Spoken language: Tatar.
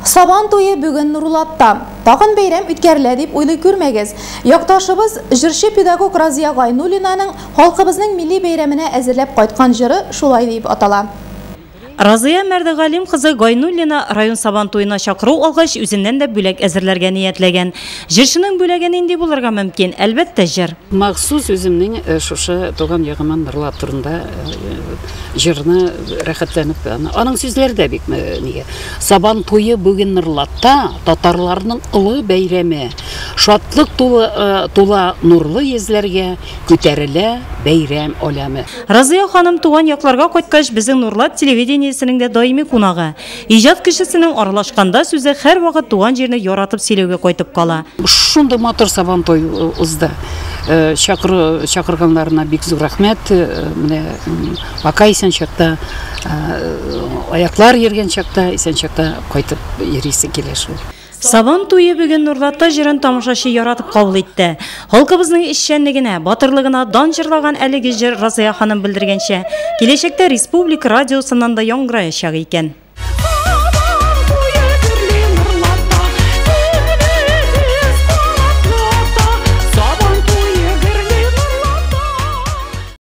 Сабан туе бүген Нурлатта. Тагын бәйрәм үткәрелә дип уйлый күрмәгез. Якташыбыз, җырчы-педагог Разия Гайнуллинаның халкыбызның милли бәйрәменә әзерләп кайткан җыры шулай дип атала. Разыя Мәрдегалим кызы Гайнуллина район Сабан туена чакыру алгач, үзеннән дә бүләк әзерләргә ниятләгән. Җырчының бүләге нинди булырга мөмкин? Әлбәттә, җыр. Махсус үземнең шушы туган ягыма Нурлат турында җырны рәхәтләнеп, аның сүзләре дә бик нигә. Сабан туе бүген Норлатта, татарларның олы бәйрәме. Шатлык тулы тула нурлы йөзләргә, күтәрелә бәйрәм аләме. Разыя ханым туган якларга кайткач, безнең Нурлат телевидениесенең дә даими кунагы. Иҗат кешесенең аралашканда сүзе һәрвакыт туган җирне яратып сөйләүгә кайтып кала. Шундый матур Сабан туй узды. Чакыру, чакырганнарына бик зур рәхмәт. Менә пока исән чакта, аяклар йөргән чакта, исән чакта кайтып йөрисе килә шул. Сабан туе бүген Нурлатта җырын тамашачы яратып кабул итте. Халкыбызның эшчәнлегенә, батырлыгына дан җырлаган әлеге җыр Разыя ханым белдергәнчә, киләчәктә республика радиосыннан да яңгыраячак икән.